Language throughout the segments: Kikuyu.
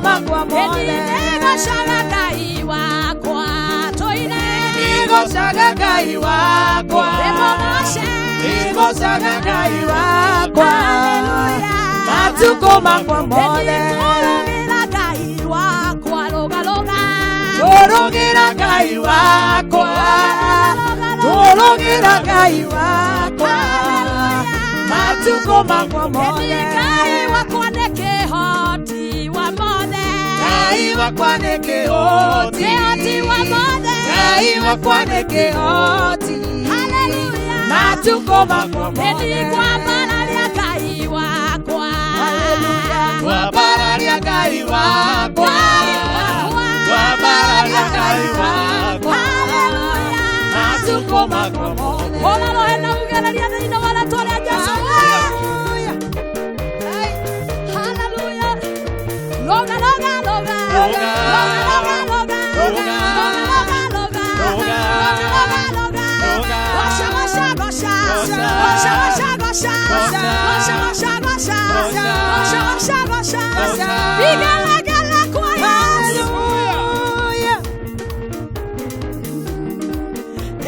Makwa mothe. Nĩngũgocaga Ngai wakwa tũine. Nĩngũgocaga Ngai wakwa. Ndĩmũgoce. Nĩngũgocaga Ngai wakwa. Hallelujah. Matukũ makwa mothe. Nĩngũrũgĩra Ngai wakwa rũgarũga. Ngũrũgĩra Ngai wakwa. Ngũrũgĩra Ngai wakwa. Matukũ makwa mothe. Ngai wakwa nĩ kĩhoti wa mothe. Ngai wakwa nĩ kĩhoti. Kĩhoti wa mothe. Ngai wakwa nĩ kĩhoti. Hallelujah. Matukũ makwa mothe. Nĩngwambararia Ngai wakwa. Hallelujah. Ngwambararia Ngai wakwa. Ngai wakwa. Ngwambararia Ngai wakwa. Hallelujah. Matukũ makwa mothe. Hũra rũhĩ na ugereria thĩinĩ wa rĩtwa rĩa Jesũ. Hallelujah. Hallelujah. Roga, roga, roga. Roga. Roga, roga, roga. Roga. Roga, roga, roga. Roga. Roga, roga, roga. Roga. Gosha, gosha, gosha. Gosha. Gosha, gosha, gosha. Gosha. Gosha, gosha, gosha. Gosha. Gosha, gosha, gosha. Gosha. Vigelegele kwa Yesu. Hallelujah.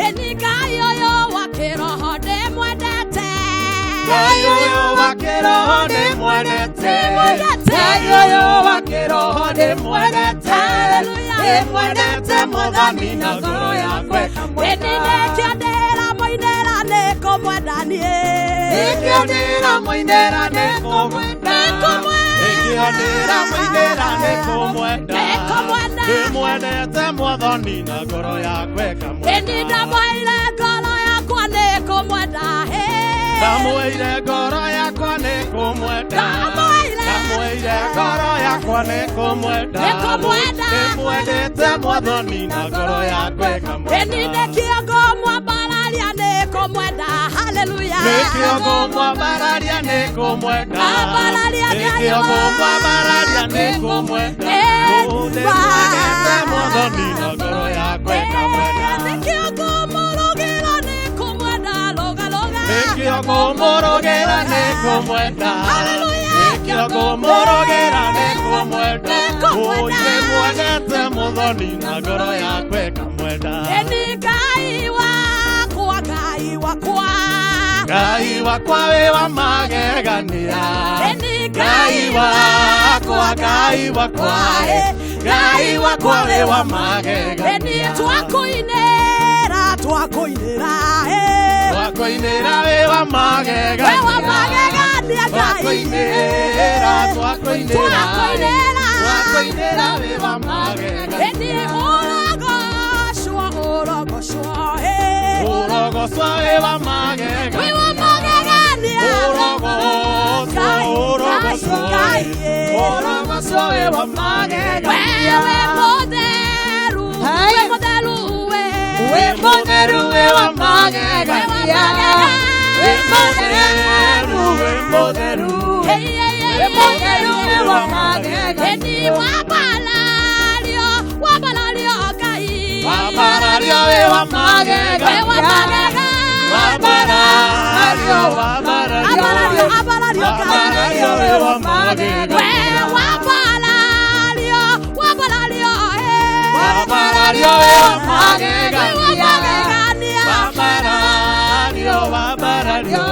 Eni Ngai ũyũ wa kĩroho ndĩmwendete. Ngai ũyũ wa kĩroho ndĩmwendete. Ndĩmwendete. Ngai ũyũ wa kĩroho ndĩmwendete. Hallelujah. Ndĩmwendete Mwathani na ngoro yakwa Eni ĩkamwenda. nĩkĩo ndĩramũinĩra nĩngũmwenda niĩ. Nĩkĩo ndĩramũinĩra nĩngũmwenda. Nĩngũmwenda. Nĩkĩo ndĩramũinĩra nĩngũmwenda. Nĩngũmwenda. Ndĩmwendete Mwathani na ngoro yakwa ĩkamwenda. Eni ndamwĩire ngoro yakwa nĩngũmwenda, hĩ. Ndamwĩire ngoro yakwa nĩngũmwenda. Ndamwĩire. Ndamwĩire ngoro yakwa nĩngũmwenda. Nĩngũmwenda. Ndĩmwendete Mwathani na ngoro yakwa ĩkamwenda. Eni nĩkĩo ngũmwambararia nĩngũmwenda. Hallelujah. Nĩkĩo ngũmwambararia nĩngũmwenda. Ambararia Ngai Nĩkĩo ngũmwambararia nĩngũmwenda. Eh, Ndĩmwendete Mwathani na ngoro yakwa ĩkamwenda. Nĩkĩo ngũmũrũgĩra nĩngũmwenda, rũga, rũga. Nĩkĩo ngũmũrũgĩra nĩngũmwenda. Hallelujah. Nĩkĩo ngũmũrũgĩra nĩngũmwenda. Nĩngũmwenda. Ndĩmwendete Mwathani na ngoro yakwa ĩkamwenda. Eni Ngai wakwa, Ngai wakwa. Ngai wakwa wĩ wa magegania. Eni Ngai wakwa, Ngai wakwa, Ngai wakwa wĩ wa magegania. Eni twakũinĩra, twakũinĩra, eh. Twakũinĩra wĩ wa magegania. Wĩ wa magegania, Ngai. Twakũinĩra, twakũinĩra, Twakũinĩra. twakũinĩra wĩ wa magegania. Eni ũrogocwo, ũrogocwo, eh. Ũrogocwo wĩ wa magegania. Wĩ wa magegania. Ũrogocwo, Ngai, ũrogocwo, Ngai, eh. ũrogocwo wĩ wa magegania. Wewe mũtheru, Hai. we mũtheru, we. Wĩ mũtheru wĩ wa magegania. Wĩ mũtheru, wĩ mũtheru. Hey, hey, hey, Wĩ mũtheru wĩ wa magegania. Eni wambarario, wambarario Ngai. Wambarario wĩ wa Wĩ wa magegania. magegania. Wambarario, wambarario. Ambarario, ambarario Ngai. Wambarario wĩ wa magegania. We wambarario, wambarario, eh. Wambarario wĩ wa Wĩ wa magegania. magegania. Wambarario, wambarario.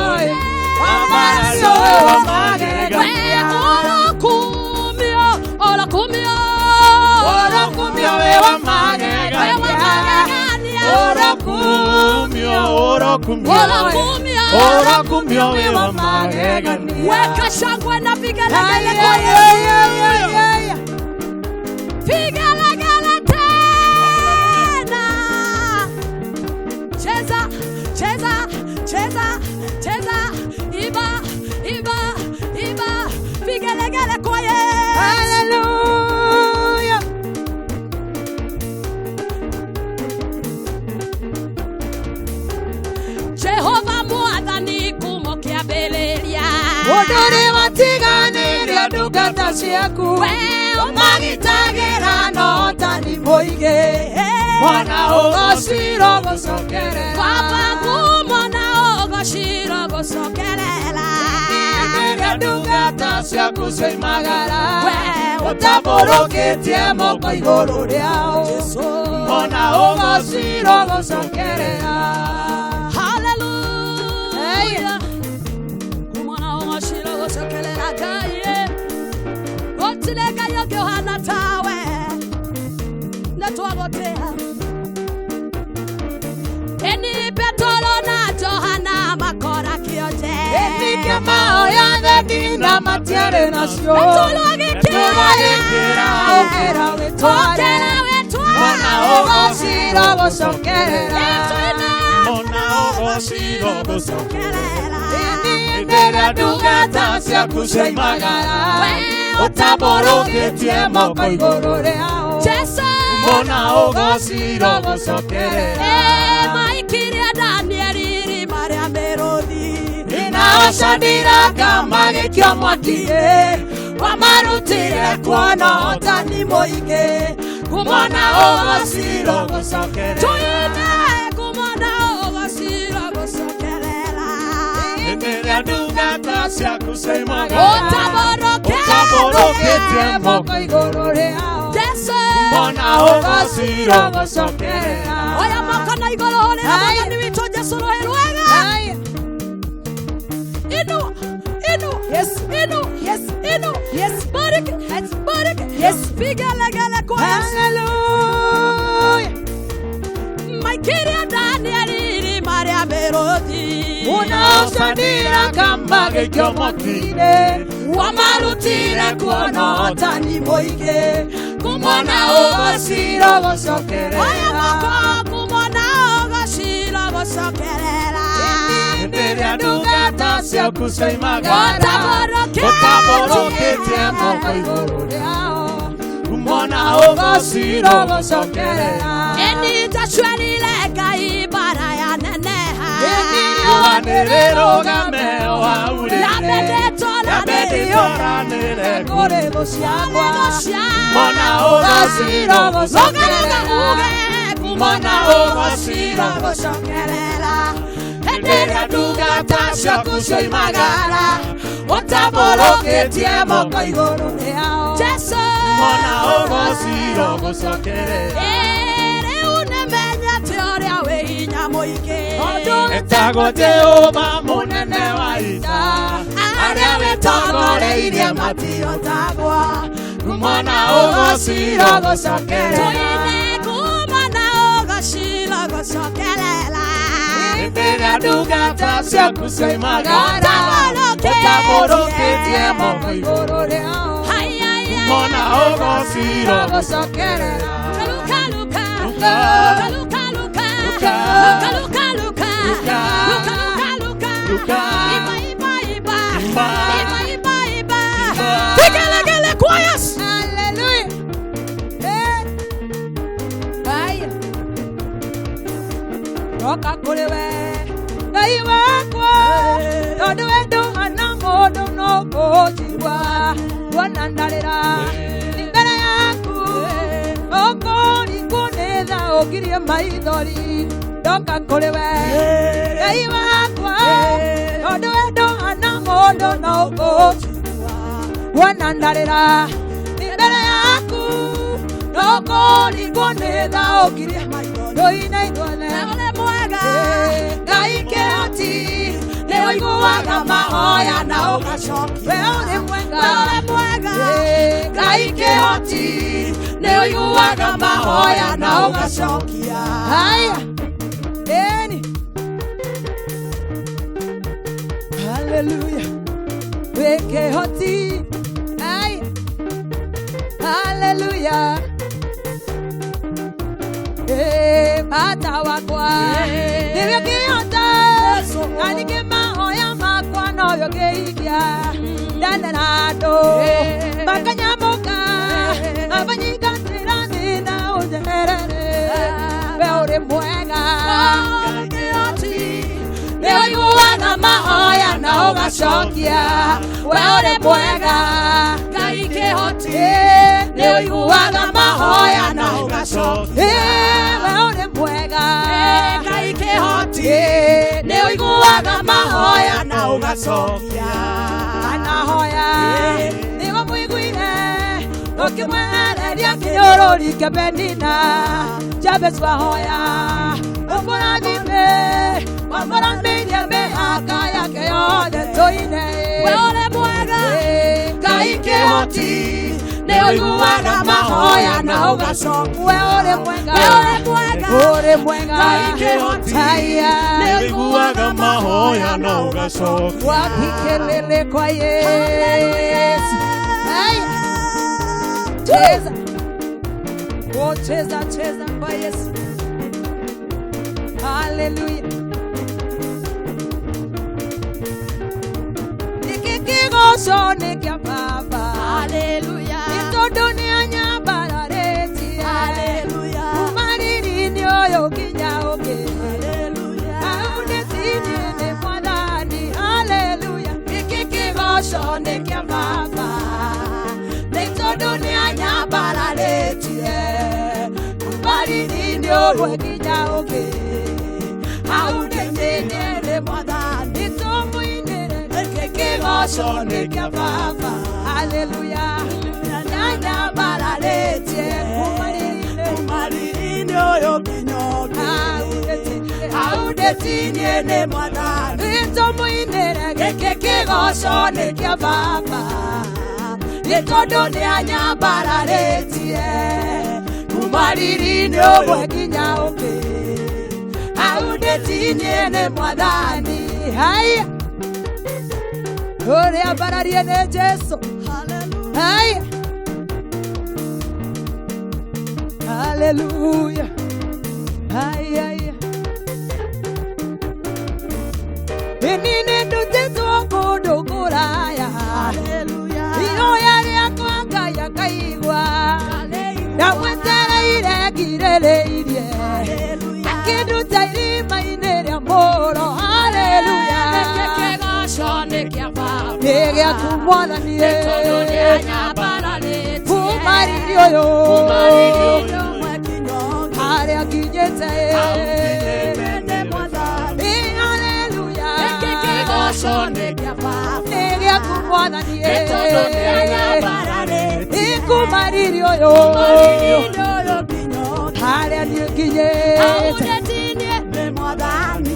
Wambarario wĩ wa We magegania. ũrokumio, ũrokumio. Ũrokumio wĩ wa Wĩ wa magegania. magegania. Ũrokumio, ũrokumio. Ũrokumio. Ũrokumio wĩ wa magegania. Weka shangwe na vigelegele kwa Yesu. Vigelegele tena. Cheza, cheza, cheza, cheza, imba, imba, imba. Vigelegele kwa Yesu. Hallelujah. Jehova mwathani kumo kĩambĩrĩria. Ũndũ ũrĩ watiganĩria ndungata ciaku We ũmagitagĩra na ũtani mũingĩ mwana ũgocirwo gũcokerera Baba ngumo na ũgocirwo gũcokerera. Rĩrĩa ndungata ciaku cioimagara We Ũtambũrũkĩtie moko igũrũ rĩao Mona ũgocirwo gũcokerera. Hallelujah. Kumona ũgocirwo gũcokerera Ngai. Gũtirĩ Ngai ũngĩ ũhana tawe. Nĩtwagũtĩa. Ĩni Petero na Johana makora kĩonje. Ĩtike mahoya thendi na matiarĩ nacio. Petero agĩkĩra. Agĩkĩra. Ũkĩra wĩtware. Ũkĩra wĩtware. Mona ũgocirwo gũcokerera. Ĩtwĩna. Mona ũgocirwo gũcokerera. Hĩndĩ ĩrĩa ndungata ciaku cioimagara ũtambũrũkĩtie moko igũrũ rĩao Jesu. Mona ũgocirwo gũcokerera. Maikirie Danieli irima rĩa mĩrũthi. Nao Shadiraka magĩikio mwaki-inĩ wamarutire kuona ũhotani mũingĩ kumona ũgocirwo gũcokerera. Tũine kumona ũgocirwo gũcokerera. Hĩndĩ ĩrĩa ndungata ciaku cioimagara Ũtambũrũkĩtie moko igũrũ rĩao Jesu. Mona ũgocirwo gũcokerera. Oya moko na igũrũ hũrĩra Mwathani witũ Jesu rũhĩ rwega. Inu, inu, Yes. inu, Yes. inu, Yes. bariki, bariki, Yes. vigelegele kwa Yesu. Hallelujah. Maikirie Danieli irima rĩa mĩrũthi. Unaoshandiraka magĩikio mwaki-inĩ wamarutire kuona ũhotani mũingĩ kumona ũgocirwo gũcokerera. Oya moko kumona ũgocirwo gũcokerera. Hĩndĩ ĩrĩa ndungata ciaku cioimagara Ũtambũrũkĩtie ũtambũrũkĩtie moko igũrũ rĩao Mona ũgocirwo gũcokerera. Ĩni Joshua erire Ngai mbara yaneneha. Wanĩrĩrũgame waurĩre Yambe ndĩtũranĩre. Kũrĩ thũ ciakwa. Mona ũgocirwo Rũga uge Mona ũgocirwo gũcokerera. Hĩndĩ ĩrĩa ndungata ciaku cioimagara ũtambũrũkĩtie moko igũrũ rĩao Jesu. Mona ũgocirwo gũcokerera. Rĩu nĩmenyete ũrĩa wĩ hinya mũingĩ. Etagwo Jehova mũnene wa ita Arĩa wĩtongoreirie matihotagwo. Mona ũgocirwo gũcokerera. Tũine kumona ũgocirwo gũcokerera. Hĩndĩ ĩrĩa ndungata ciaku cioimagara ũtambũrũkĩtie moko igũrũ igũrũ rĩao Hai, hai, hai. Mona ũgocirwo gũcokerera. Luka, Luka. Luka. Luka, Luka, Luka. Luka, Luka, Luka. Luka. Luka, Luka, Luka. Luka. Iba, iba, iba. Iba. Iba, iba, iba. Iba. Vigelegele kwa Yesu. Hallelujah. Eh. Haya. Roka kũrĩ we Ngai wakwa tondũ we ndũhana mũndũ no kũnjigua kuona ndarĩra nĩ mbere yaku ũkũringwo nĩ tha ũngirie maithori ndoka kũrĩ we Ngai wakwa tondũ we ndũhana mũndũ no kũnjigua kuona ndarĩra nĩ mbere yaku no kũringwo nĩ tha ũngirie maithori ithuothe Ũrĩ mwega. Ngai kĩhoti nĩ ũiguaga mahoya na ũgacokia. We ũrĩ mwega. We ũrĩ mwega. Ngai kĩhoti nĩ ũiguaga mahoya na ũgacokia. Haya. Eni. Hallelujah. We kĩhoti. Haya. Hallelujah. Bata wakwa nĩwe ũngĩhota na ningĩ mahoya makwa nowe ũngĩhingia ndanera andũ makanyamũka mabanyigatĩra thĩna ũnjeherere we ũrĩ mwega nĩ ũiguaga mahoya na ũgacokia we ũrĩ mwega Ngai kĩhoti nĩ ũiguaga mahoya na ũgacokia we ũrĩ mwega Ngai kĩhoti nĩ ũiguaga mahoya na ũgacokia anahoya nĩwe mũiguire Ũkĩmwehereria kĩnyũrũri kĩbenina Jabezu ahoya ũmũrathime wamũramĩirie mĩhaka yake yothe tũine We ũrĩ mwega Ngai kĩhoti nĩ ũiguaga mahoya na ũgacokia we ũrĩ mwega We ũrĩ mwega ũrĩ mwega Ngai kĩhoti Haya. nĩ ũiguaga mahoya na ũgacokia Wapi kelele kwa Yesu. Haya. Cheza. Oh, cheza cheza kwa Yesu. Haleluya. Iki kĩgoco nĩ kĩa Baba. Haleluya Nĩ tondũ nĩ anyambararĩtie. Haleluya Kuma riri-inĩ ũyũ nginya ũngĩ. Haleluya Aundĩtinie nĩ Mwathani. Haleluya. Gĩkĩ kĩgoco nĩ kĩa Baba. Nĩ tondũ nĩ anyambararĩtie. Kuma riri-inĩ ũmwe nginya ũngĩ. Aundĩtinie nĩ Mwathani. Tũmũinĩre. Gĩkĩ kĩgoco nĩ kĩa Baba. Haleluya. Nĩ anyambararĩtie. Kuma riri-inĩ Kuma riri-inĩ ũyũ nginya ũngĩ aundĩtinie nĩ Mwathani Nĩtũmũinĩre gĩkĩ kĩgoco nĩ kĩa Baba nĩ tondũ nĩ anyambararĩtie kuma riri-inĩ ũmwe nginya ũngĩ aundĩtinie nĩ Mwathani. Haya, ũrĩa ambararie nĩ Jesũ. Haya, haleluya. Haya, haya. Ĩni nĩ ndutĩtwo kũndũ kũraya Haleluya ihoya rĩakwa Ngai akaigua ndamwetereire ngirĩrĩirie akĩnduta irima-inĩ rĩa mũro. Haleluya. Gĩkĩ kĩgoco nĩ kĩa Baba Nĩ gĩaku Mwathani Nĩ tondũ nĩ anyambararĩtie kuma riri ũyũ Kuma riri-inĩ ũmwe nginya ũngĩ harĩa nginyĩte. Aundĩtinie nĩ Mwathani Ĩ, haleluya. Gĩkĩ kĩgoco nĩ kĩa Baba Nĩ gĩaku Mwathani Nĩ tondũ nĩ anyambararĩtie kuma riri ũyũ Kuma riri-inĩ ũyũ nginya ũngĩ harĩa niĩ nginyĩte Aundĩtinie nĩ Mwathani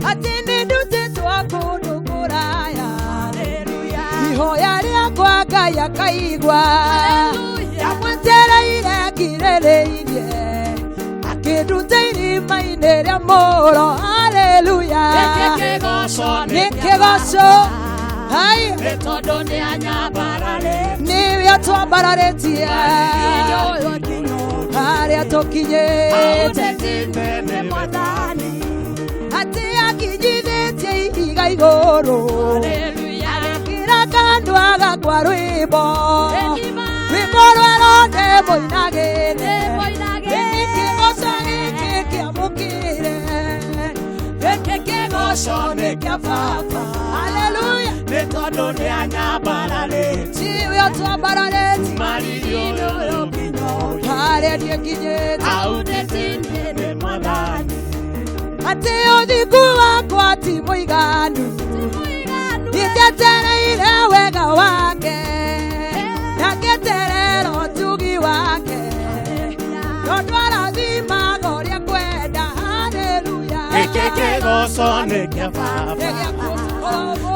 atĩ nĩ ndutĩtwo kũndũ kũraya Haleluya ihoya rĩakwa Ngai akaigua Haleluya ndamwetereire ngirĩrĩirie akĩnduta irima-inĩ rĩa mũro. Haleluya. Gĩkĩ kĩgoco Nĩ nĩ kĩa kĩgoco. Baba Haya. Nĩ tondũ nĩ anyambararĩtie Nĩwe atwambararĩtie Riri-inĩ ũyũ nginya ũngĩ harĩa tũkinyĩte Aundĩtinie nĩ Mwathani atĩ akinyithĩtie ihiga igũrũ Haleluya kĩra kanua gakwa rwĩmbo Ĩthima rwĩmbo rwerũ ndĩmũinagĩre Ndĩmũinagĩre. Ĩni kĩgoco gĩkĩ kĩamũkĩre Gĩkĩ kĩgoco nĩ kĩa Baba Haleluya. Nĩ tondũ nĩ anyambararĩtie Tiwe atwambararĩtie Kuma riri-inĩ ũyũ nginya ũngĩ harĩa niĩ nginyĩte Aundĩtinie nĩ Mwathani atĩ ũthingu wakwa ti mũiganu njetereire wega wake na ngeterera ũtugi wake tondũ arathimaga ũrĩa kwenda. Haleluya. Gĩkĩ kĩgoco nĩ kĩa Baba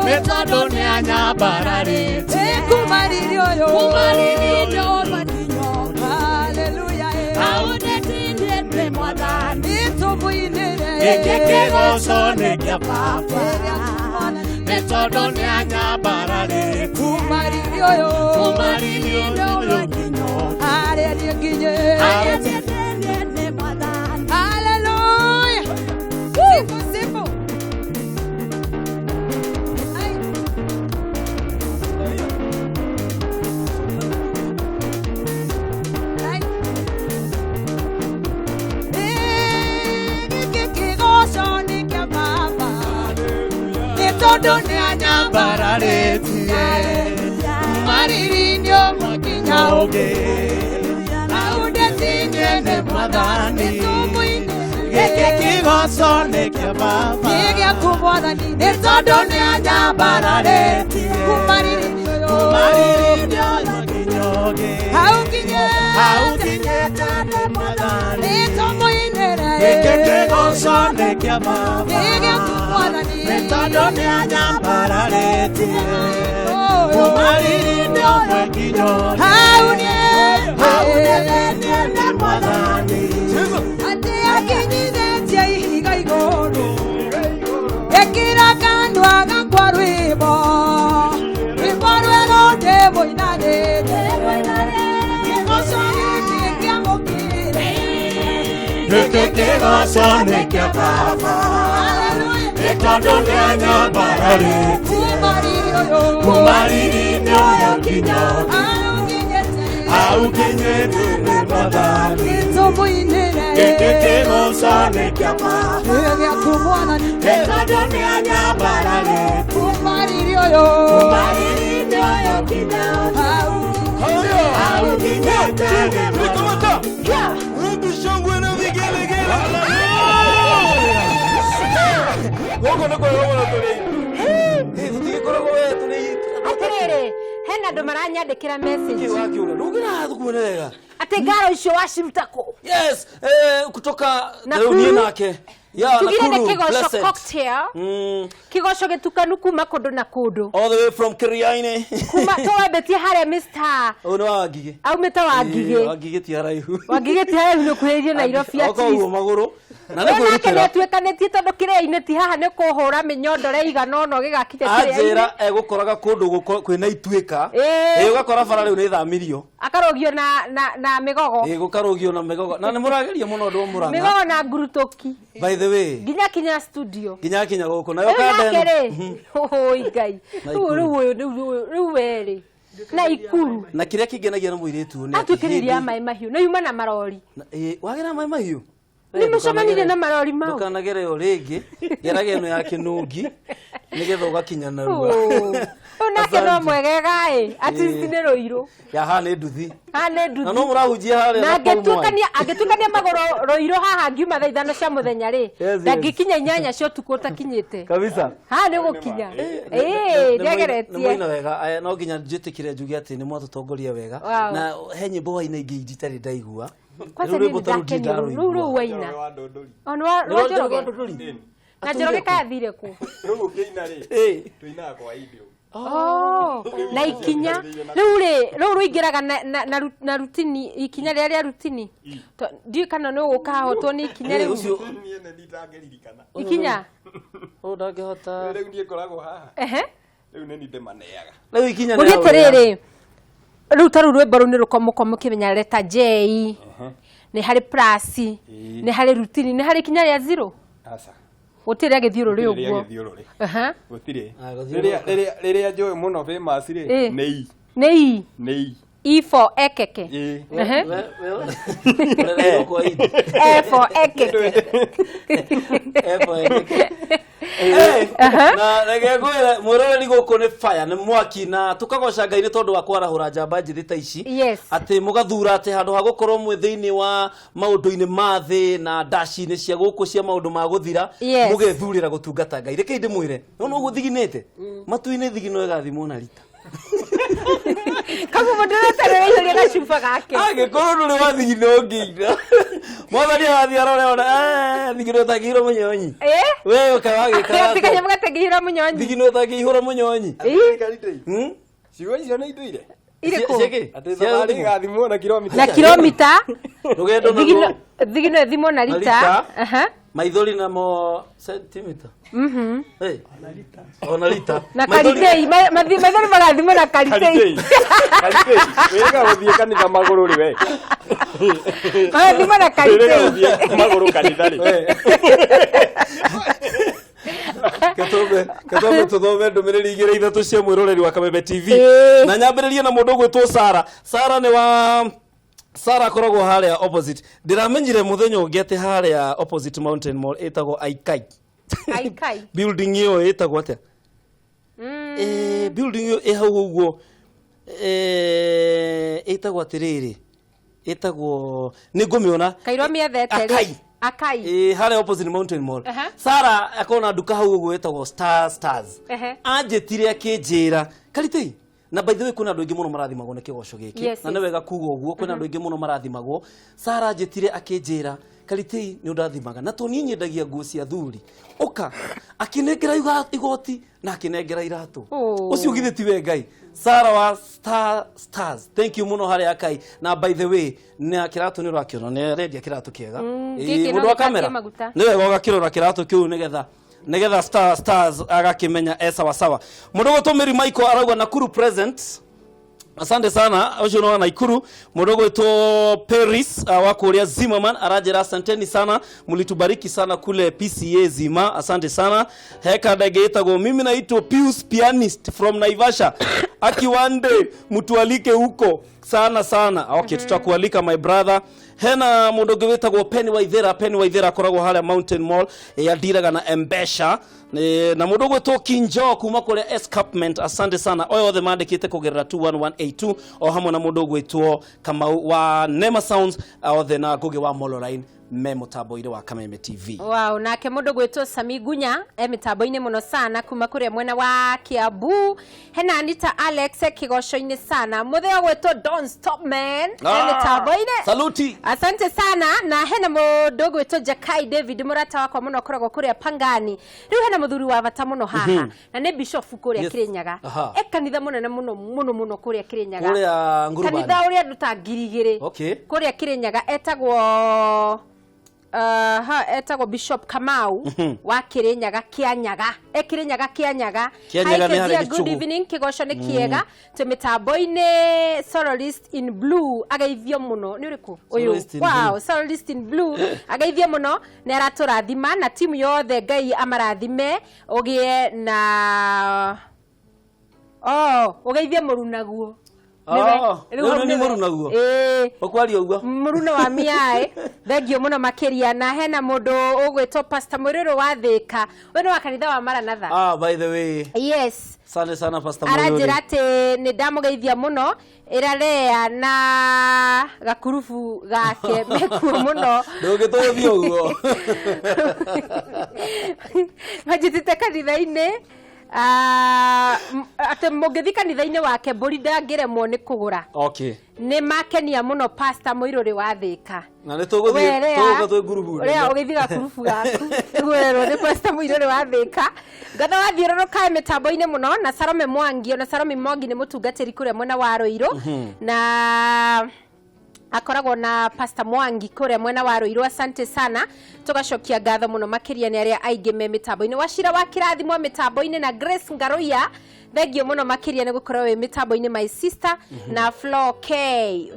Nĩ tondũ nĩ anyambararĩtie Kuma riri ũyũ Kuma riri-inĩ ũmwe nginya ũngĩ Haleluya. Aundĩtinie nĩ Mwathani Nĩtũmũinĩre Gĩkĩ kĩgoco nĩ kĩa Baba Nĩ tondũ nĩ anyambararĩtie Kuma riri ũyũ Kuma riri-inĩ ũyũ nginya ũngĩ harĩa niĩ nginyĩte. Aundĩtinie nĩ Mwathani Haleluya. Sifu sifu. Ai. Ai. Gĩkĩ kĩgoco nĩ kĩa Baba nĩ tondũ nĩ anyambararĩtie anyambararĩtie mariri-inĩ ũmwe nginya ũngĩ aundĩtinie nĩ Mwathani Nĩtũmũinĩre Gĩkĩ kĩgoco nĩ kĩa Baba Nĩ gĩaku Mwathani nĩ tondũ nĩ anyambararĩtie kuma riri-inĩ ũyũ Kuma riri-inĩ ũyũ nginya ũngĩ hau Kĩgoco nĩ kĩa baba. Nĩ gĩaku Mwathani. Nĩ tondũ nĩanyambararĩtie. Kuma riri-inĩ ũmwe nginya ũrĩ. Hau niĩ. Hau nĩgetie nĩ Mwathani. Atĩ akinyithĩtie ihiga igũrũ. Ĩkĩra kanua gakwa rwĩmbo. Rwĩmbo rwerũ ndĩmũinanĩrie. Kĩgoco gĩkĩ kĩamũkĩre. Gĩkĩ kĩgoco nĩ kĩa baba. Hallelujah. Nĩ tondũ nĩanyambararĩtie. Kuma riri ũyũ. Kuma riri-inĩ ũyũ nginya ũrĩ. Hau nginyĩte. Hau nginyĩte nĩ Mwathani. Nĩtũmũinĩre. Gĩkĩ kĩgoco nĩ kĩa baba. Nĩ gĩaku Mwathani. Nĩ tondũ nĩanyambararĩtie. Kuma riri ũyũ. Kuma riri-inĩ ũyũ nginya ũrĩ. Hau Hau nginyĩte nĩ Mwathani. Wapi shangwe na vigelegele? Gũkũ nĩ kwega mũno tũrĩ. Tũtigĩkoragwo we tũrĩ Atirĩrĩ, hena andũ maranyandĩkĩra message kĩ wakiũra. Ndũngĩra tukuone wega. atĩ ngaro icio waciruta kũ? Yes, kutoka Nakuru. rĩu niĩ nake. Yeah, Tugire nĩ Nakuru, kĩgoco blessed. cocktail, kĩgoco gĩtukanu kuma kũndũ na kũndũ. All the way from Kiriaini. Kuma tũwambĩtie harĩa Mr. Ũyũ nĩ wa Wangigĩ. Aumĩte Wangigĩ. Wangigĩ ti haraihu. Wangigĩ ti haraihu nĩ ũkuhĩrĩirie Nairobi at Oka ũguo least. magũrũ. Na nĩ Ũyũ nake kwĩrutĩra. nĩ atuĩkanĩtie tondũ kĩrĩa-inĩ ti haha nĩ kũhũra mĩnyondoro ĩigana ũna ũgĩgakinya kĩrĩa-inĩ. Anjĩra egũkoraga kũndũ kwĩna ituĩka. Ĩĩ. Ĩĩ, ũgakora bara rĩu nĩ ĩthamirio. Akarũgio na mĩgogo. Ĩĩ, gũkarũgio na mĩgogo. Na nĩ mũrageria mũno andũ a Mũrang'a. Mĩgogo na ngurutũki. By the way, Nginya kinya studio. nginya kinya gũkũ. Nayo Rĩu kanda nake ĩno. rĩ, ũi Ngai. Na Rĩu Ikuru. rĩu ũyũ rĩu rĩu we rĩ. Na Ikuru. Na kĩrĩa kĩngenagia na mũirĩtu ũyũ nĩ atĩ Atuĩkĩrĩria hĩndĩ- maĩ mahiũ. Na yuma na marori. Ĩĩ, wagera maĩ mahiũ? Nĩ mũcemanirie na marori mau. Ndũkanagere o rĩngĩ. Geraga ĩno ya kĩnũngi nĩgetha ũgakinya narua. Ũyũ nake no Asante. mwegega ĩ. At least nĩ rũirũ. Ya haha nĩ nduthi. Haha nĩ nduthi. Na no mũrahunjia harĩa Na na Paul Mwai. angĩtuĩkania magũrũ rũirũ haha ngiuma thaa 5 cia mũthenya rĩ, yes. ndangĩkinya 8 cia ũtukũ ũtakinyĩte. Kabisa. Haha nĩ gũkinya. Ĩĩ, nĩageretie. Nĩ mwaina wega. Aya, no nginya njĩtĩkĩre njuge atĩ nĩ mwatũtongoria wega. Wow. Na he nyĩmbo waina ingĩ itarĩ ndaigua. Kwanza Rĩu niĩ rwĩmbo ta rũu nĩndakenio ndirĩ rĩu rũu ndarũigua. waina. O nĩ wa Nĩ rwa rwa Njoroge? Ndũndũri? Na Njoroge kayathire kũ? Rĩu ũkĩina rĩ, Ĩĩ. tũinaga kwa indo. Oh, na ikinya rĩu rĩ rũu rũingĩraga na rutini ikinya rĩrĩa rĩa rutini. Ndiũĩ kana nĩ ũgũka hotwo nĩ ikinya Ĩĩ, rĩu. ũcio Niĩ nĩ nditangĩririkana. Ikinya. ũyũ ndangĩhota. Rĩu niĩ ngoragwo haha. Ehe. Rĩu nĩ niĩ ndĩmaneaga. Rĩu ikinya nĩ Mũrie rĩa ũrĩa. atĩrĩrĩ, rĩu ta rĩu rwĩmbo rũu nĩ rũkomoko mũkĩmenya leta J, nĩ harĩ plus, nĩ harĩ rutini, nĩ harĩ ikinya rĩa zero. Aca. Gũtirĩ rĩa gĩthiũrũrĩ Gũtirĩ rĩa ũguo. gĩthiũrũrĩ. Aha. Gũtirĩ. Ah, gũthiũrũrũka. Rĩrĩa njũĩ mũno famous rĩ, Ĩĩ. nĩ i. Nĩ I. Nĩ i. E for ekeke. Ĩĩ. Ehe. We kwa indi. E for ekeke. E for ekeke. Na reke ngwĩre mwĩroreri gũkũ nĩ fire nĩ mwaki na tũkagoca Ngai nĩ tondũ wa kwarahũra njamba njĩthĩ ta ici. Yes. Atĩ mũgathura atĩ handũ ha gũkorwo mwĩ thĩinĩ wa maũndũ-inĩ ma thĩ na ndaci-inĩ cia gũkũ cia maũndũ ma gũthira Yes. mũgethurĩra gũtungata Ngai. Reke ndĩmwĩre no ũguo thiginĩte matu-inĩ thigino ĩgathimwo na rita. Koguo mũndũ ũrĩa ũretereire gacuba gake. Angĩkorwo ndũrĩ wa thigino ũngĩina mwathani arathiĩ arore one thigino ĩtangĩihũra mũnyonyi. Eh? We ũka wagĩka Ati kanyamũ gatangĩihũra mũnyonyi. thigino ĩtangĩihũra mũnyonyi. Ĩ? Ciugo icio nĩ ituire. Irĩkũ? Ciĩkĩ? Atĩ thabarĩ ĩgathimwo na kilomita. Na kilomita. Rũgendo Thigino naruo thigino ĩthimwo na na rita. rita. Aha. Maithori namo sentimita. Hey. Ona rita. Na Maithori- karitei maithori magathimwo na karitei. Karitei. Karitei. Wĩrĩga gũthiĩ kanitha magũrũ rĩ we. Magathimwo na Wĩrĩga karitei. gũthiĩ magũrũ kanitha rĩ. Ketwambe tuthome ndũmĩrĩri igĩrĩ ithatũ cia mwĩroreri wa Kameme TV. Ĩĩ. Na nyambĩrĩrie na mũndũ ũgwĩtwo Sara. Sara nĩ wa Sara akoragwo harĩa opposite. Ndĩramenyire mũthenya ũngĩ atĩ harĩa opposite Mountain Mall ĩtagwo Aikai. Aikai. Building ĩyo ĩtagwo atĩa? Building ĩyo ĩ hau ũguo ĩtagwo atĩrĩrĩ ĩtagwo nĩ ngũmĩona Kairwo mĩethete rĩ. Akai. Akai. Harĩa opposite Mountain Mall. Aha. Sara akona nduka hau ũguo ĩtagwo Star Stars. Ehe. Anjĩtire akĩnjĩra karitei Na by the way, kwĩna andũ aingĩ mũno marathimagwo nĩ kĩgoco gĩkĩ. Na nĩ wega kuga ũguo, kwĩna andũ aingĩ mũno marathimagwo. Sara njĩtire akĩnjĩra, Karitei, nĩ ũndathimaga na to niĩ nyendagia nguo cia thuri, ũka. Akĩnengera igoti na akĩnengera iratũ. Oh. Ũcio githĩ tiwe Ngai? Sara wa Star Stars, thank you mũno harĩ akai. Na by the way, na kĩratũ nĩ ũrakĩona nĩ arendia kĩratũ kĩega. Ĩĩ, Gĩkĩ no mũndũ wa gĩkakie kamera maguta. nĩ wega ũgakĩrora kĩratũ kĩu nĩgetha Star Stars agakĩmenya e sawa sawa. Mũndũ gwĩtwo Mary Michael arauga Nakuru present. Asante sana, ũcio nĩ wa Naikuru. Mũndũ gwĩtwo Paris wa kũrĩa Zimmerman aranjĩra asanteni sana, mlitubariki sana kule PCA Zima, asante sana. Heka ndege ĩtagwo mimi naitwa Pius Pianist from Naivasha, akiwande mtualike huko sana sana. Okay, tutakualika my brother. Hena mũndũ ũngĩ wĩtagwo Penny Waithera. Penny Waithera akoragwo harĩa Mountain Mall, andiraga na Embesha. Na mũndũ ũgwĩtwo Kinjo kuma kũrĩa Escarpment, asante sana. Oyo othe mandĩkĩte kũgerera 21182, o hamwe na mũndũ ũgwĩtwo Kamau wa Nema Sounds, othe na Ngũgĩ wa Mololine me mũtambo-inĩ wa Kameme TV. Wow, nake mũndũ gwĩtwo Sami Gunya e mĩtambo-inĩ mũno sana kuma kũrĩa mwena wa Kiambu. Hena Anita Alex e kĩgoco-inĩ sana. Mũtheo gwĩtwo Don't Stop Man e mĩtambo-inĩ. Saluti. Asante sana. Na hena mũndũ gwĩtwo Jakai David, mũrata wakwa mũno, akoragwo kũrĩa Pangani. Rĩu hena mũthuri wa bata mũno haha na nĩ bishop kũrĩa Kĩrĩnyaga. E kanitha mũnene mũno mũno mũno kũrĩa Kĩrĩnyaga. Kũrĩa Ngurubani. Kanitha ũrĩa andũ ta 2000. Kũrĩa Kĩrĩnyaga etagwo ha, etagwo Bishop Kamau wa Kĩrĩnyaga Kĩanyaga, e Kĩrĩnyaga Kĩanyaga. Kĩanyaga Hi, nĩ harĩa Kezia, good Gĩchũgũ. evening, kĩgoco nĩ kĩega twĩ mĩtambo-inĩ. Soloist in Blue ageithio mũno. Nĩ ũrĩkũ ũyũ? Soloist in Wow, Blue. Soloist in Blue ageithio mũno, nĩ aratũrathima na timu yothe. Ngai amarathime ũgĩe na oh ũgeithie mũrunaguo. Oh, rĩu nĩ mũrunaguo? Ĩĩ. Ũkwaria ũguo. Mũruna wa miaĩ, thengio mũno makĩria. Na hena mũndũ ũgwĩtwo Pastor Mũrĩrũ wa Thĩka, ũyũ nĩ wa kanitha wa Maranatha. Ah, by the way, Yes. asante sana, Pastor Aranjĩra Mũrũrĩ. atĩ nĩ ndamũgeithia mũno, ĩrarea na gakurubu gake mekuo mũno. Ndũngĩtũthia ũguo. Manjĩtĩte kanitha-inĩ. Ah, atĩ mũngĩthiĩ kanitha-inĩ wake mbũri ndangĩremwo nĩ kũgũra. Nĩ makenia mũno Pastor Mũirũrĩ wa Thĩka. Na nĩ tũgũthiĩ, tũgũka twĩ ngurubu Rea nene. ũgĩthiĩ gakurubu gaku nĩguo nĩ Pastor Mũirũrĩ wa Thĩka. Ngatha wathiũrũrũka mĩtambo-inĩ mũno. Na Salome Mwangi, ona Salome Mwangi nĩ mũtungatĩri kũrĩa mwena wa Rũirũ na akoragwo na Pastor Mwangi kũrĩa mwena wa Rũirũ. Asante sana, tũgacokia ngatho mũno makĩria nĩ arĩa aingĩ me mĩtambo-inĩ. Wacira wa kĩrathimo mĩtambo-inĩ na Grace Ngaruiya, thengio mũno makĩria nĩ gũkorwo wĩ mĩtambo-inĩ, my sister. Na Flo K,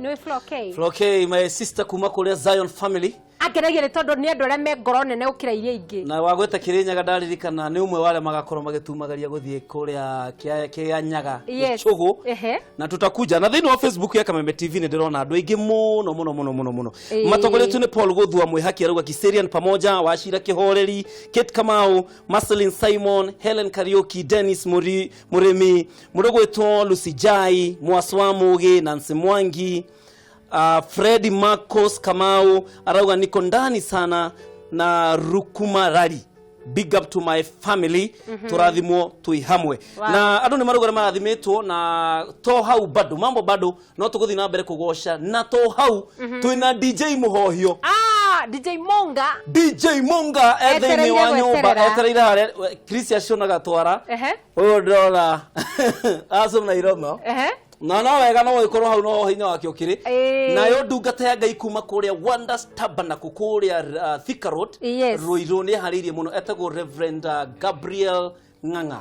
nĩ Flo K. Flo K, my sister kuma kũrĩa Zion Family. Angenagia nĩ tondũ nĩ andũ arĩa me ngoro nene gũkĩra iria ingĩ. Na wagweta Kĩrĩnyaga, ndaririkana nĩ ũmwe wa arĩa magakorwo magĩtumagaria gũthiĩ kũrĩa Kĩanyaga, Gĩchũgũ. Na tutakuja na thĩinĩ wa Facebook ya Kameme TV nĩ ndĩrona andũ aingĩ mũno mũno mũno mũno mũno. Matongoretio nĩ Paul Gũthua Mwĩhaki, arauga Kiserian pamoja, Wacira Kĩhoreri, Kate Kamau, Marceline Simon, Helen Kariuki, Dennis Mũrĩmi, mũndũ gwĩtwo Lucy Jai, Mwaswa Mũgĩ, Nancy Mwangi, Freddy Marcos Kamau arauga niko ndani sana na Rukuma Rari, big up to my family, tũrathimwo twĩ hamwe. Na andũ nĩ marauga nĩ marathimĩtwo, na to hau bado mambo bado no tũgũthiĩ na mbere kũgoca, na to hau twĩna DJ Mũhohio. Ah, DJ Monga. DJ Monga e thĩinĩ wa Etereire nyũmba. gweterera. Etereire harĩa Chris acionaga twara. Ũyũ ndĩrona acũna iromo. Na no wega no gũgĩkorwo hau no hinya wake ũkĩrĩ. Nayo ndungata ya Ngai kuma kũrĩa Wonders Tabernacle kũrĩa Thika Road, Ruiru, nĩ eharĩirie mũno, etagwo Reverend Gabriel Ng'ang'a.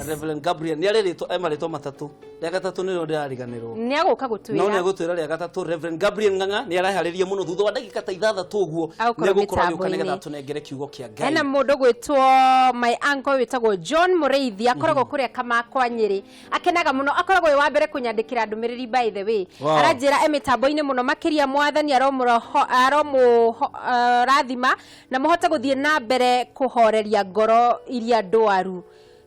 Reverend Gabriel nĩ arĩ rĩtwa, e marĩtwa matatũ, rĩa gatatũ nĩrĩo ndĩrariganĩrwo. Nĩ agũka No nĩ gũtwĩra. agũtwĩra rĩa gatatũ. Reverend Gabriel Ng'ang'a nĩ areharĩria mũno, thutha wa ndagĩka ta 6 ũguo Agũkorwo nĩ egũkorwo agĩũka mĩtambo-inĩ. nĩgetha atũnengere kiugo kĩa Ngai. Hena mũndũ gwĩtwo my uncle wĩtagwo John Mũrĩithi, akoragwo kũrĩa Kamakwa Nyĩrĩ, akenaga mũno, akoragwo wĩ wa mbere kũnyandĩkĩra ndũmĩrĩri. By the way, aranjĩra e mĩtambo-inĩ mũno makĩria, mwathani aromũrathima na mũhote gũthiĩ na mbere kũhoreria ngoro iria ndwaru.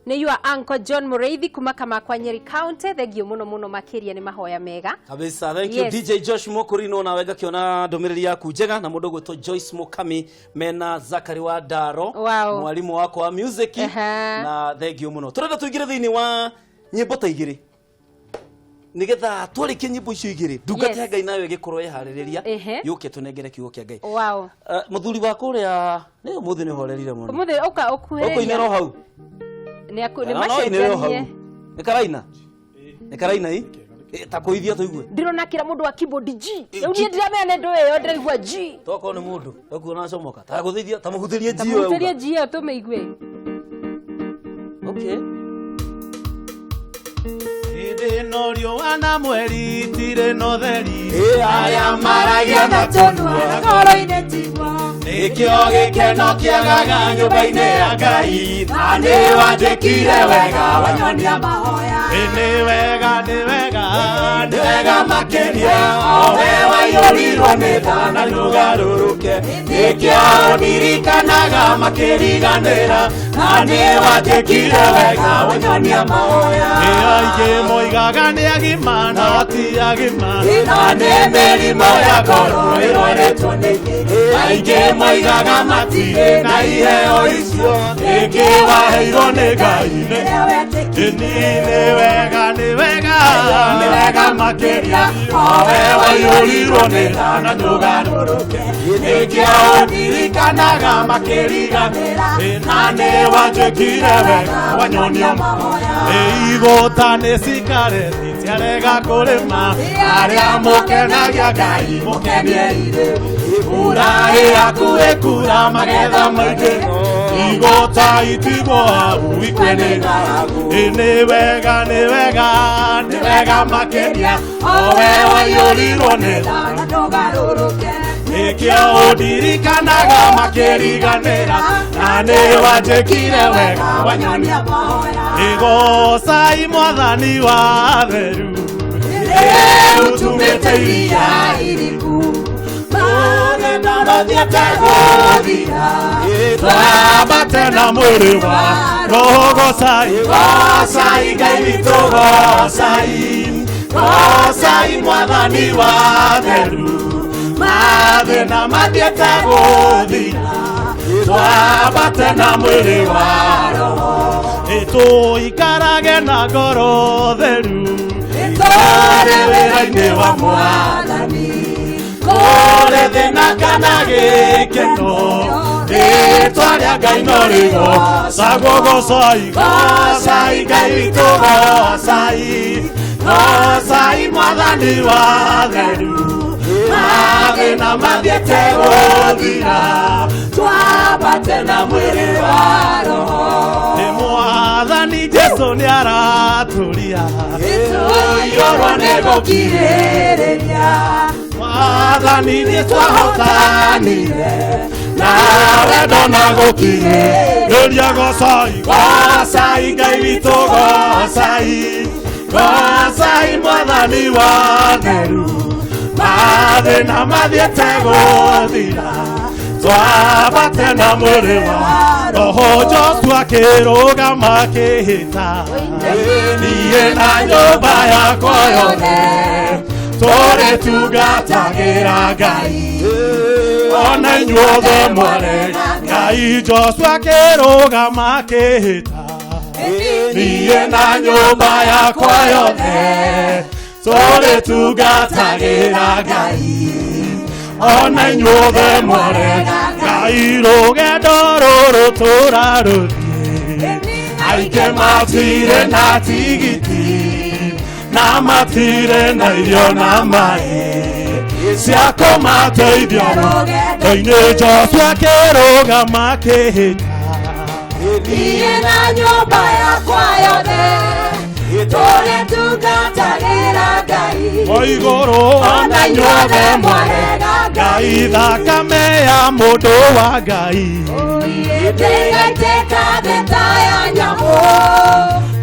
Nĩ your uncle John Mũrĩithi kuma Kamakwa, Nyeri County. Thengio mũno mũno makĩria nĩ mahoya mega. Kabisa, thank you. DJ Josh Mokorino, nawe ngakiona ndũmĩrĩri yaku njega, na mũndũ ũgwĩtwo Joyce Mukami mena Zakari wa Ndaro, mwarimũ wakwa wa music. Na thank you mũno. Tũrenda tũingĩre thĩinĩ wa nyĩmbo ta igĩrĩ. Nigetha twarikie nyimbo icio igiri ndungata ya Yes. Ngai nayo ĩgĩkorwo ĩharĩrĩria Ehe. yũke tũnengere kiugo kĩa Ngai. Wow. Mũthuri wa kũrĩa nĩ ũmũthĩ nĩ ũhorerire mũno. Umuthi uka Ũkũinĩra o ukuhĩrĩria. hau. Nĩ aku nĩ Kana no ũinĩre o hau. macenjanie. Nĩ karaina? Nĩ karaina i? Ta kũithia tũigue. Ndirona kira mundu wa keyboard G. Eh, Rĩu G. niĩ ndiramenya nĩ ndũ ĩyo ndĩraigua G. Tokorwo nĩ mũndũ ekuona acomoka. Ta gũthithia ta mũhutĩrie G ĩyo Tamũhutĩrie auga. G ĩyo tũmĩigue. Okay. Hĩndĩ ĩno riũa na mweri itirĩ na ũtheri. Arĩa maragia na tũnua ngoro-inĩ tigwa. Nĩkĩo gĩkeno kĩagaga nyũmba-inĩ ya Ngai. Na nĩ wanjĩkire wega wanyonia mahoya. Nĩ wega, nĩ wega, nĩ wega makĩria. O we waiyũrirwo nĩ tha na ndũgarũrũke. Nĩkĩo ũndirikanaga makĩriganĩra. Na nĩ wanjĩkire wega wanyonia mahoya. Nĩ aingĩ moigaga nĩ agima no ti agima. Na nĩ mĩrimũ ya ngoro ĩrwarĩtwo nĩ ingĩ. Aingĩ moigaga matirĩ na iheo icio. Nĩkĩ waheirwo nĩ Ngai nĩ Rĩrĩa wetĩkirie. nĩ wega, nĩ wega, nĩ wega makĩria. O we waiyũrirwo nĩ tha na ndũgarũrũke. Nĩkĩo ũndirikanaga makĩriganĩra. Na nĩ wanjĩkire wega wanyonia mahoya. Igũta nĩ cikareti ciarega kũrĩma. Arĩa mũkenagia Ngai mũkeniei rĩu. Mbura ĩyaku ĩkura magetha maingĩ. Igũta itigwo hau ikue nĩ ng'aragu. Nĩ wega, nĩ wega, nĩ wega makĩria. O we waiyũrirwo nĩ tha Na ndũgarũrũke. Nĩkĩo ũndirikanaga makĩriganĩra. Na nĩ wanjĩkire wega wanyonia mahoya. Igocai mwathani wa theru. Rĩu tumĩte iria iriku. Magenda mathiĩte gũthira. Twambate na mwĩrĩ wa roho gocai. Gocai Ngai witũ gocai. Gocai mwathani wa theru. Mathĩna mathiĩte gũthira. Twambate na mwĩrĩ wa roho. Tũikarage na ngoro theru. Tũrĩ wĩra-inĩ wa Mwathani. Kũrĩ thĩna kana gĩkeno. Rĩtwa rĩa Ngai no rĩgocagwo. Gocai, gocai Ngai witũ gocai. Gocai mwathani wa theru. Mathĩna mathiĩte gũthira. Twambate na mwĩrĩ wa roho. Nĩ mwathani Jesũ nĩ aratũria. Tũiyũrwo nĩ gũkirĩrĩria. Mwathani nĩ twahotanire. Na wendo na gũkirĩrĩria. Gocai, gocai Ngai witũ gocai. Gocai mwathani wa theru. Mathĩna mathiĩte gũthira. Twambate na mwĩrĩ wa roho. Joshua akĩrũgama akĩhĩta. Niĩ na nyũmba yakwa yothe tũrĩtungatagĩra Ngai. Ona inyuothe mwarĩ Ngai. Joshua akĩrũgama akĩhĩta. Niĩ na nyũmba yakwa yothe tũrĩtungatagĩra Ngai. Ona inyuothe mwarĩ Ngai. Rũgendo rũrũ tũrarũthiĩ. Aingĩ matirĩ na tigiti. Na matirĩ na irio na maĩ cia kũmateithia rũgendo-inĩ. Joshua akĩrũgama akĩhĩta. Niĩ na nyũmba yakwa yothe tũrĩtungatagĩra Ngai. O igũrũ Ona inyuothe mwarega Ngai. Thakame ya mũndũ wa Ngai Ndĩgaitĩka thĩ ta ya nyamũ.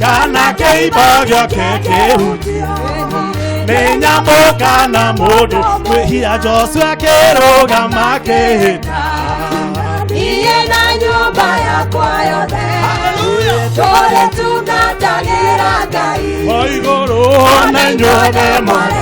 Kana kĩimba gĩake kĩhutio nĩ nyamũ kana mũndũ mwĩhia. Joshua akĩrũgama akĩhĩta. Niĩ na nyũmba yakwa yothe tũrĩtungatagĩra Ngai. O igũrũ ona inyuothe mwarega